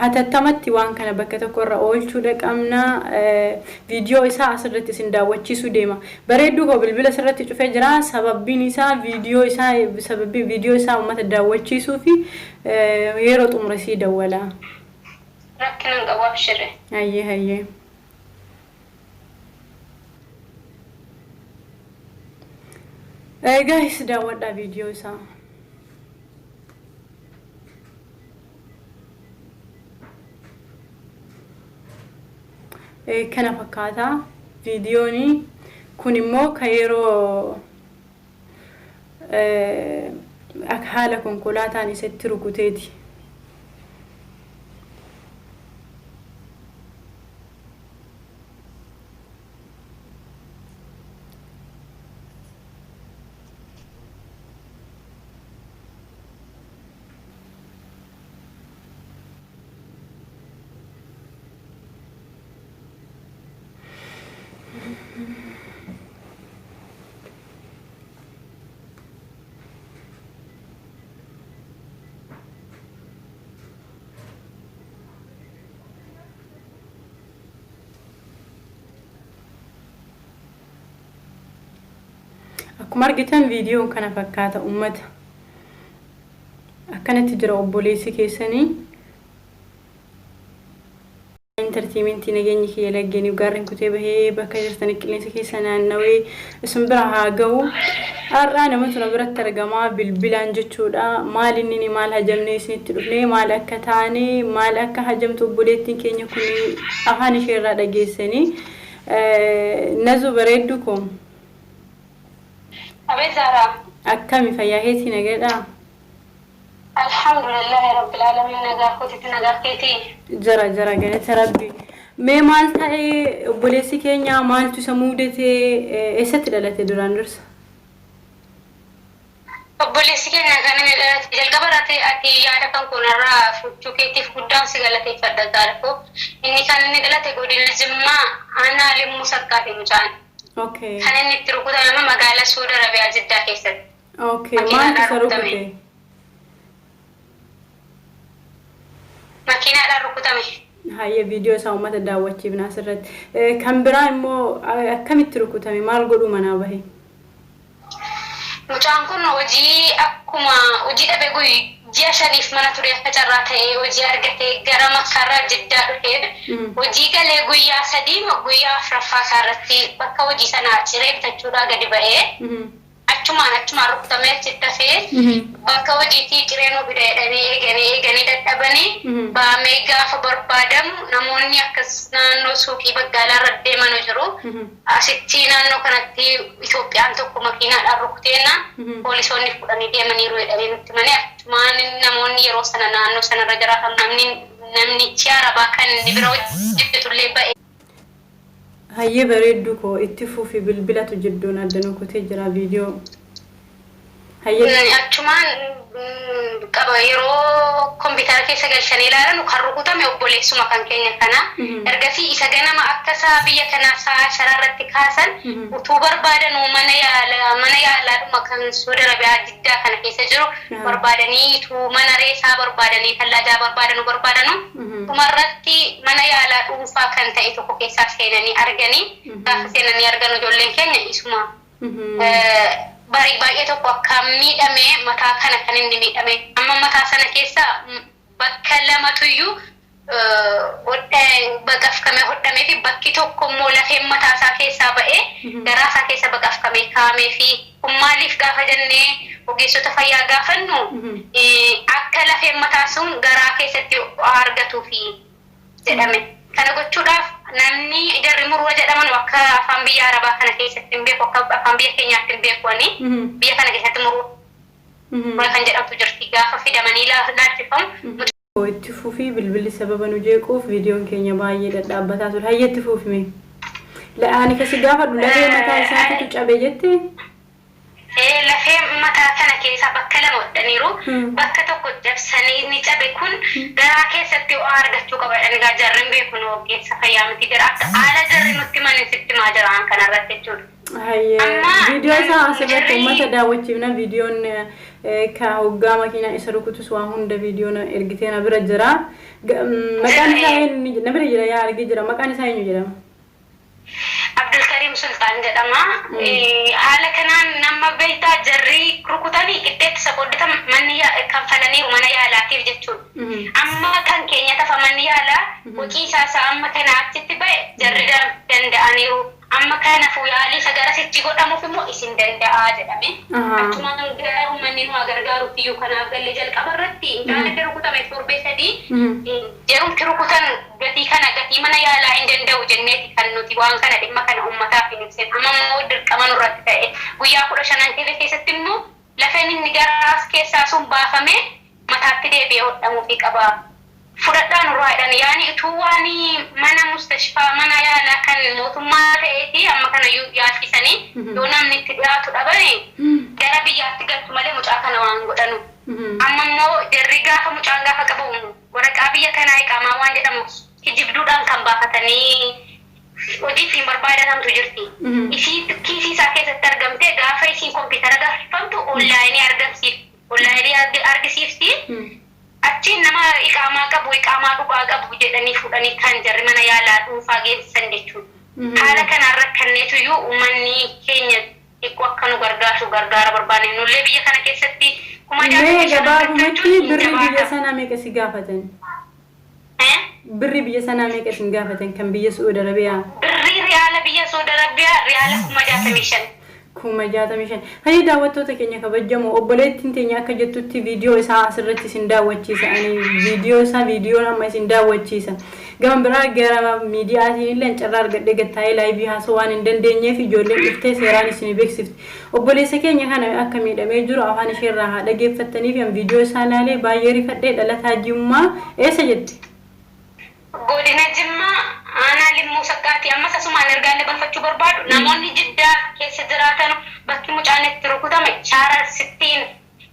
Hatattamatti waan kana bakka tokko irra oolchuudha qabna. Viidiyoo isaa asirratti isin daawwachiisuu deema. Bareedduu koo bilbila sirratti cufee jira. Sababbiin isaa viidiyoo isaa sababbiin viidiyoo isaa uummata daawwachiisuu fi yeroo xumure sii dawwala. Rakkina hin qabu abshirre. Hayyee hayyee. Guys daawwadhaa viidiyoo isaa. Kana fakkaata viidiyoon kun immoo kan yeroo haala konkolaataan isatti rukuteeti. Akkuma argitan viidiyoon kana fakkaata ummata. Akkanatti jira obboleessi keessanii. Entertainment nageenyi kiyya laggeeniif gaarreen kutee bahee bakka jirtanii qilleensa keessa naannawee isin bira haa ga'u. Har'aa namatu na biratti argamaa bilbilaan jechuudha. Maal inni maal hajamnee isinitti dhufnee maal akka taane maal akka hajamtu obboleettiin keenya kun afaan ishee irraa dhageessanii. Nazu bareedduu koo. Abeet Zahraa. Akkami fayyaa keetii nagadhaa? Alhamdulillahi Rabbil Aalamiin nagaa kootiti nagaa keetii. Jara jara galata rabbi. Mee maal ta'e obboleessi keenya maaltu isa muudate eessatti dhalate duraan dursa? Obboleessi keenya kan inni dhalate jalqaba irratti ati yaada kan koo narraa fuuchuu keetiif guddaan si galateeffadha Zahra koo. Inni kan inni dhalate godina Jimmaa aanaa Limmuu Saqqaati mucaan. Okay. Kan inni itti rukutame immoo magaalaa Suudi Arabiyaa Jiddaa keessatti. Okay. Maaltu Makiinaadhaan isa rukutame. rukute? Makiinaadhaan rukutame. Hayyee viidiyoo isaa uummata daawwachiifna asirratti. Kan biraa immoo akkamitti rukutame? Maal godhuu manaa bahe? Mucaan kun hojii akkuma hojii dhabe guy ji'a shaniif mana ture akka carraa ta'ee hojii argatee gara Makkaarraa Jiddaa dhufee hojii galee guyyaa 3 moo guyyaa 4ffaa isaa irratti bakka hojii sanaa ciree bitachuudhaa gadi ba'ee achumaan achumaan rukutamee achitti hafee bakka hojiitii ciree nuu fida jedhanii eeganii eeganii dadhabanii baamee gaafa barbaadamu namoonni akkas naannoo suuqii baggaalaa irra deemanu jiru. Asitti naannoo kanatti Itoophiyaan tokko makiinaadhaan rukuteennaan poolisoonni fudhanii deemaniiru jedhanii nutti himanii achumaan namoonni yeroo sana naannoo sanarra jiraatan namni namnichi Arabaa kan inni bira hojjetullee ba'e. Hayyee bareedduu koo itti fufi bilbilatu jidduun adda nu kutee jira video. Hayyee. Achumaan qaba yeroo kompiitara keessa galchanii ilaalanu kan rukutame obboleessuma kan keenya kana. Ergasii isa ganama akka isaa biyya kanaa sa'a sharaa irratti kaasan utuu barbaadanuu mana yaala mana yaalaadhuma kan Suudi Arabiyaa Jiddaa kana keessa jiru barbaadanii utuu mana reesaa barbaadanii tallaajaa barbaadanuu barbaadanuu dhumarratti mana yaalaa dhuunfaa kan ta'e tokko keessaa seenanii arganii gaafa seenanii arganu ijoolleen keenya isuma Barii baay'ee tokko akkaan miidhame mataa kana kan inni miidhame amma mataa sana keessa bakka lamatuyyuu baqafkamee hodhamee fi bakki tokko immoo lafeen mataa isaa keessaa ba'ee garaa isaa keessa baqafkamee kaa'amee fi kun maaliif gaafa jennee ogeessota fayyaa gaafannu akka lafeen mataa sun garaa keessatti argatuufi. jedhame. Kana gochuudhaaf namni jarri murwa jedhamanu akka afaan biyya Arabaa kana keessatti hin beeku, akka afaan biyya keenyaatti hin beeku ani. Biyya kana keessatti murwa kan jedhamtu jirti. Gaafa fidamanii laachifamu Itti fufi bilbilli sababa nu jeequuf viidiyoon keenya baay'ee dhadhaabbataa ture. Hayyee itti fufi mee. Ani ka si gaafadhu lafee mataa isaatitu cabe jettee? Ee, lafee mataa sana keessaa bakka lama hodhaniiru. Bakka tokko cabsanii inni cabe kun garaa keessatti ho'a argachuu qaba jedhani egaa jarri hin beeku nu oggeessa fayyaa miti jira akka haala jarri nutti himanin sitti himaa jira waan kana irratti jechuudha. Hayyee Amma viidiyoo isaa asirratti jarri uummata daawwachiifna viidiyoon Ka hoggaa makiinaa isa rukutus waa hunda viidiyoo na ergitee na bira jira. Maqaan isaa eenyu na bira jira yaa argee jira. Maqaan isaa eenyu jedhama? Abdulkariim Sultaan jedhama. Haala kanaan nama beektaa jarri rukutanii qixxeetti isa qooddatan manni kanfalaniiru mana yaalaatiif jechuudha. Amma kan keenya tafa manni yaalaa hojii isaa isaa amma kana achitti ba'e jarri danda'aniiru. Amma kanaafuu yaalii isa garasitti godhamuuf immoo isin danda'aa jedhame. Achumaan gara uummanni nu haa gargaaruuf iyyuu kanaaf galle jalqaba irratti mucaan erga rukutame torbee 3 jarumti rukutan gatii kana gatii mana yaalaa hin danda'u jenneeti kan nuti waan kana dhimma kana uummataaf hin ibsin. Amma immoo dirqama nurratti ta'e guyyaa 15 kebe keessatti immoo lafeen inni garaas keessaa sun baafamee mataatti deebi'ee hodhamuufii qaba. Fudhadhaa nurraa jedhan. Yaani utuu waan mana mustashfaa mana yaalaa kan mootummaa ta'eeti amma kana yaalchisanii yoo namni itti dhiyaatu dhabani gara biyyaatti galchu malee mucaa kana waan godhanu. Amma immoo jarri gaafa mucaan gaafa qabamu waraqaa biyya kanaa iqaamaa waan jedhamu kijibduudhaan kan baafatanii hojii ittiin barbaadatantu jirti. Isii kiisii isaa keessatti argamtee gaafa isiin kompiitara gaafifamtu onlaayinii argamsiifti. Onlaayinii argisiifti. Achiin nama iqaamaa qabu, iqaamaa dhugaa qabu jedhanii fuudhanii kan jarri mana yaalaa dhuunfaa geessisan jechuudha. Haala kanaan rakkanneetuyyuu uummanni keenya xiqqoo akka nu gargaaru gargaara barbaanne. Nullee biyya kana keessatti kuma Mee jaatamii shan gabaabumatti argachuun hin birri biyya jabaata. sanaa meeqa si gaafatan? Eh? Birri biyya sanaa meeqa isin gaafatan kan biyya Su'uud Arabiyaa? Birrii riyaala biyya Su'uud Arabiyaa riyaala 65,000. 65,000. Hayyee daawwattoota keenya kabajamoo obboleettiin teenya akka jettutti viidiyoo isaa asirratti isin daawwachiisa. Ani viidiyoo isaa viidiyoon amma isin daawwachiisa. Gama biraa gara miidiyaatiin illee carraa argadhee gattaa'ee laayivii haasa'uu waan hin dandeenyeef ijoolleen dhuftee seeraan isin beeksifti. Obboleessa keenya kana akka miidhamee jiru afaan isheerraa haa dhageeffattaniif an viidiyoo isaa laalee baay'ee rifadhee dhalataa Jimmaa eessa jette? Godina Jimmaa aanaa Limmuu Saqqaati. Ammas asumaan ergaan dabarfachuu barbaadu namoonni Jiddaa keessa jiraatanu bakki mucaan itti rukutame Shaarar Sittiin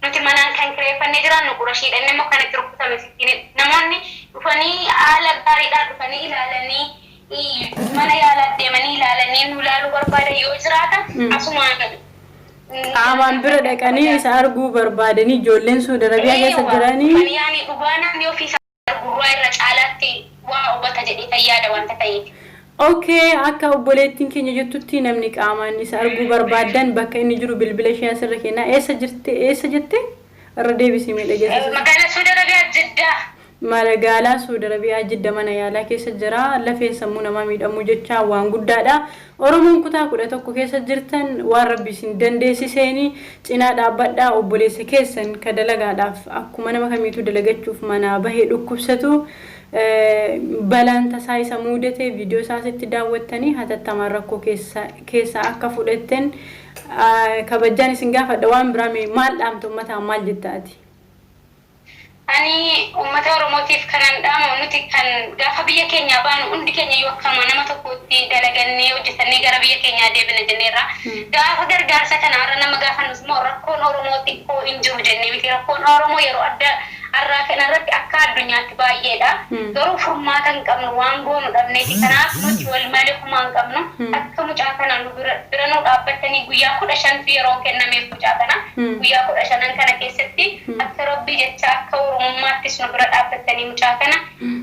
nuti manaan kan kireeffannee jiraannu Qurashiidha inni immoo kan itti rukutame Sittiinidha. Namoonni dhufanii haala gaariidhaan dhufanii ilaalanii mana yaalaa deemanii ilaalanii nu ilaaluu barbaadan yoo jiraatan asumaan Qaamaan bira dhaqanii isa arguu barbaadanii ijoolleen Suudi Arabiyaa keessa jiranii. Dhufanii yaani dhugaa namni ofiisaa gurraa irra caalaatti waa hubata jedhee kan yaada wanta ta'eef. Okay, akka obboleettiin keenya jettutti namni qaamaan isa arguu barbaaddan bakka inni jiru bilbila ishee asirra kennaa. Eessa jirti? Eessa jette? Irra deebisii mee dhageessisi. Magaalaa Suudi Arabiyaa Jiddaa. Magaalaa Suudi Arabiyaa Jidda mana yaalaa keessa jira. Lafeen sammuu namaa miidhamuu jecha waan guddaadha. Oromoon kutaa 11 keessa jirtan waan rabbi isin dandeessiseeni cinaa dhaabbadhaa obboleessa keessan ka dalagaadhaaf akkuma nama kamiituu dalagachuuf manaa bahee dhukkubsatu balaan tasaa isa muudate viidiyoo isaa asitti daawwattanii hatattamaan rakkoo keessaa akka fudhatten kabajaan isin gaafadha. Waan biraa mee maal dhaamta ummataan maal jetta ati? Ani uummata Oromootiif kanan dhaamu nuti kan gaafa biyya keenyaa baanu hundi keenya iyyuu akkuma nama tokkootti dalagannee hojjetannee gara biyya keenyaa deebina jenneerra. Gaafa gargaarsa kana har'a nama gaafannus immoo rakkoon Oromoo xiqqoo hin jiru jennee miti. Rakkoon Oromoo yeroo adda har'aa kana irratti akka addunyaatti baay'eedha. Garuu furmaata hin qabnu waan goonu dhabneeti. Kanaaf nuti wal malee homaa hin qabnu. Akka mucaa kana nu bira nu dhaabbatanii guyyaa 15tu yeroo kennameef mucaa kana guyyaa 15 kana keessatti akka Rabbii jecha akka Oromummaattis nu bira dhaabbattanii mucaa kana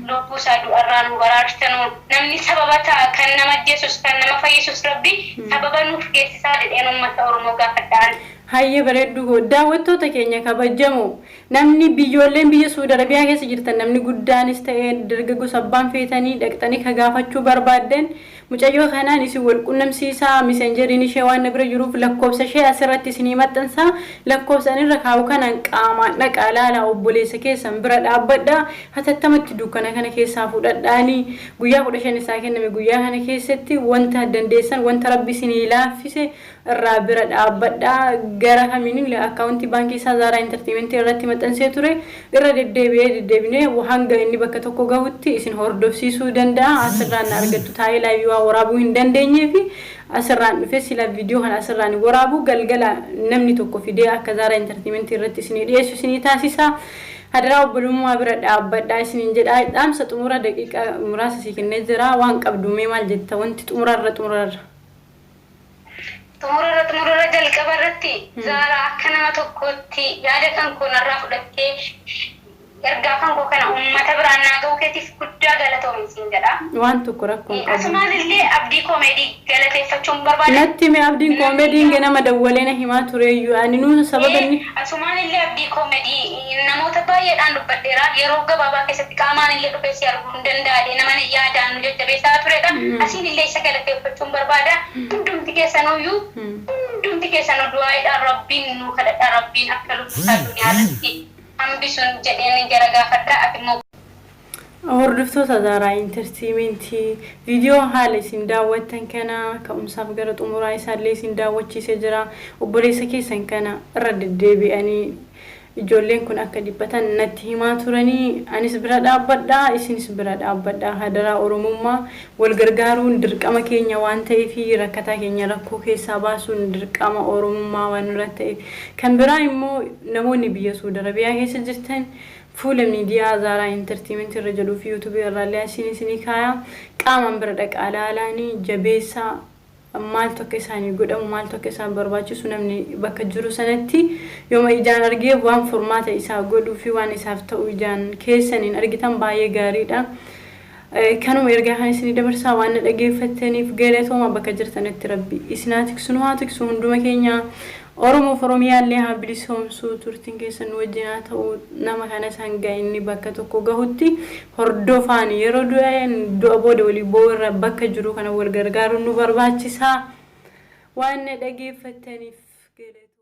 lubbuu isaa du'arraa nu baraartanu namni sababa ta'a kan nama ajjeesus kan nama fayyisus Rabbi sababa nuuf geessisaa jedheen uummata Oromoo gaafadha ani. Hayyee bareedduu koo daawwattoota keenya kabajamoo namni biyyoolleen biyya Suudi Arabiyaa keessa jirtan namni guddaanis ta'ee dargaggoos abbaan feetanii dhaqxanii ka gaafachuu barbaaddan Mucayyoo kanaan isin wal qunnamsiisa. Messengerin ishee waan na bira jiruuf lakkoofsa ishee asirratti isinii maxxansa. Lakkoofsa ani irra kaa'u kanaan qaamaan dhaqaa laalaa obboleessa keessan bira dhaabbadha. Hatattamatti dukkana kana keessaa fudhadhaani. Guyyaa 15 isaa kenname guyyaa kana keessatti wanta dandeessan wanta rabbi isinii laaffise irraa bira dhaabbadha. Gara kamiin akkaawuntii baankii isaa Zaaraa Entertainment irratti maxxansee ture. Irra deddeebi'ee deddeebinee hanga inni bakka tokko gahutti isin hordofsiisuu danda'a. Asirraan na argattu taa'ee laayivii waan waraabuu hin dandeenyeef asirraan dhufee sila viidiyoo kana asirraan waraabu galgala namni tokko fidee akka Zaaraa Entertainment irratti isinii dhiyeessu isinii taasisa. Hadaraa obbolummaa bira dhaabbadhaa isiniin jedha. Dhaamsa xumura daqiiqaa muraasa sii kennee jira. Waan qabdu mee maal jetta wanti xumurarra xumurarra. Xumurarra xumurarra jalqaba. Jalqaba irratti Zaaraa akka nama tokkootti yaada kan koo narraa fudhattee ergaa kan koo kana uummata biraan naa ga'uu keetiif guddaa galatoomi siin jedha. Waan tokko rakkoo hin qabu. Asumaan illee Abdii Koomeedii galateeffachuun barbaada. Natti hime Abdiin Koomeediin ganama dawwalee na himaa tureeyyuu ani nuu sababa inni. Asumaan illee Abdii Koomeedii namoota baay'eedhaan dubbadheera. Yeroo gabaabaa keessatti qaamaan illee dhufee si arguu hin danda'adhe nama yaadaan nu jajjabeessaa turedha. Asiin illee isa galateeffachuun barbaada. Hundumti keessanuyyuu hundumti keessanuu du'aa'iidhaan Rabbiin nuu kadhadha. Rabbiin akka lubbuu isaa duniyaa irratti hambisun jedheen jara gaafadha. Ati immoo. Hordoftoota Zaaraa Intartiimentii viidiyoo haala isin daawwattan kana ka'umsaaf gara xumuraa isaallee isin daawwachiisee jira. Obboleessa keessan kana irra deddeebi'anii ijoolleen kun akka dhiphatan natti himaa turanii anis bira dhaabbadha isinis bira dhaabbadha hadaraa Oromummaa wal gargaaruun dirqama keenya waan ta'eef rakkataa keenya rakkoo keessaa baasuun dirqama Oromummaa waan nurratti ta'eef. Kan biraa immoo namoonni biyya Suud Arabiyaa keessa jirtan fuula miidiyaa Zaaraa Entertainment irra jedhuu fi YouTube irraallee asiin isinii kaaya. Qaamaan bira dhaqaa laalaanii jabeessaa maaltu akka isaanii godhamu maaltu akka isaan barbaachisu namni bakka jiru sanatti yooma ijaan argee waan furmaata isaa godhuu fi waan isaaf ta'u ijaan keessaniin argitan baay'ee gaariidha. Kanuma ergaa kan isinii dabarsaa waan na dhageeffattaniif galatooma bakka jirtanitti rabbi isin haa tiksu nu haa tiksu hunduma keenya Oromoof Oromiyaallee haa bilisoomsu turtiin keessan nu wajjin haa ta'u nama kanas hanga inni bakka tokko gahutti hordofaan yeroo du'an du'a booda walii boo'u irra bakka jiru kana wal gargaaruun nu barbaachisa waan na dhageeffattaniif galatooma.